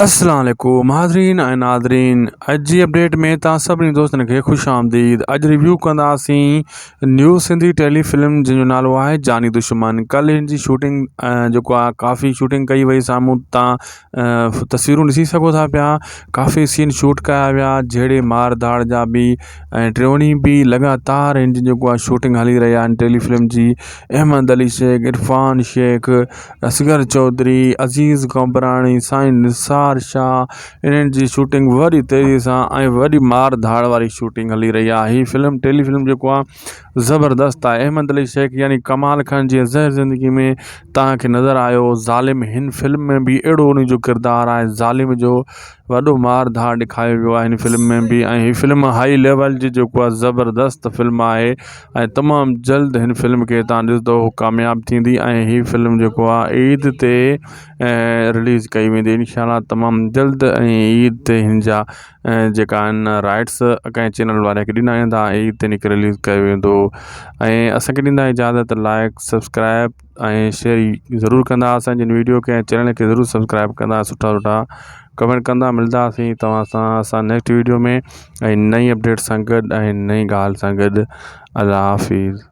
السلام عليڪم حاضرين ۽ ناظرين اڄ جي اپڊيٽ ۾ توهان سڀني دوستن کي خوش آمديد اڄ ريويو ڪنداسين نيو سنڌي ٽيلي فلم جنهن جو نالو آهي جاني دشمن ڪل هن جي شوٽنگ جيڪو آهي ڪافي شوٽنگ ڪئي وئي سامهون تان تصويرون ڏسي سگهو ٿا پيا ڪافي سين شوٽ ڪيا ويا جهيڙي مار ڌاڙ جا به ۽ ٽيون ڏينهن به لڳاتار هن جي جيڪو آهي شوٽنگ هلي رهي آهي ٽيلي فلم جي احمد علي شيخ عرفان شيخ اصغر چوڌري، عزيز قمبراڻي، سائين نثار شاهه انهن جي شوٽنگ وڏي تيزي سان ۽ وڏي مار ڌاڙ واري شوٽنگ هلي رهي آهي هي فلم ٽيلي فلم جيڪو آهي زبردست آهي احمد علي شيخ يعني ڪمال خان جي زهر زندگي ۾ توهان کي نظر آيو ظالم هن فلم ۾ به اهڙو ان جو ڪردار آهي ظالم جو وڏو مار ڌاڙ ڏيکاريو ويو آهي هن فلم ۾ به ۽ هي فلم هائي ليول جي جيڪو آهي زبردست فلم آهي ۽ تمام جلد هن فلم کي تان ڏسندو ڪامياب ٿيندي ۽ هي فلم جيڪو آ عيد تي رليز ڪئي ويندي انشاء الله تمام جلد ۽ عيد تي هن جا جيڪا آهن رائٽس ڪنهن چينل واري کي ڏنا ويندا ۽ عيد تي هن کي رليز ڪيو ويندو ۽ اسانکي ڏيندا اجازت لائڪ سبسڪرائب ۽ شيئر ضرور ڪندا اسان جي ويڊيو کي ۽ چينل کي ضرور سبسڪرائب ڪندا سٺا سٺا ڪمينٽ ڪندا ملداسين توهان سان اسان نيڪسٽ ويڊيو ۾ ۽ نئين اپڊيٽ سان گڏ ۽ نئين ڳالهه سان گڏ الله حافظ.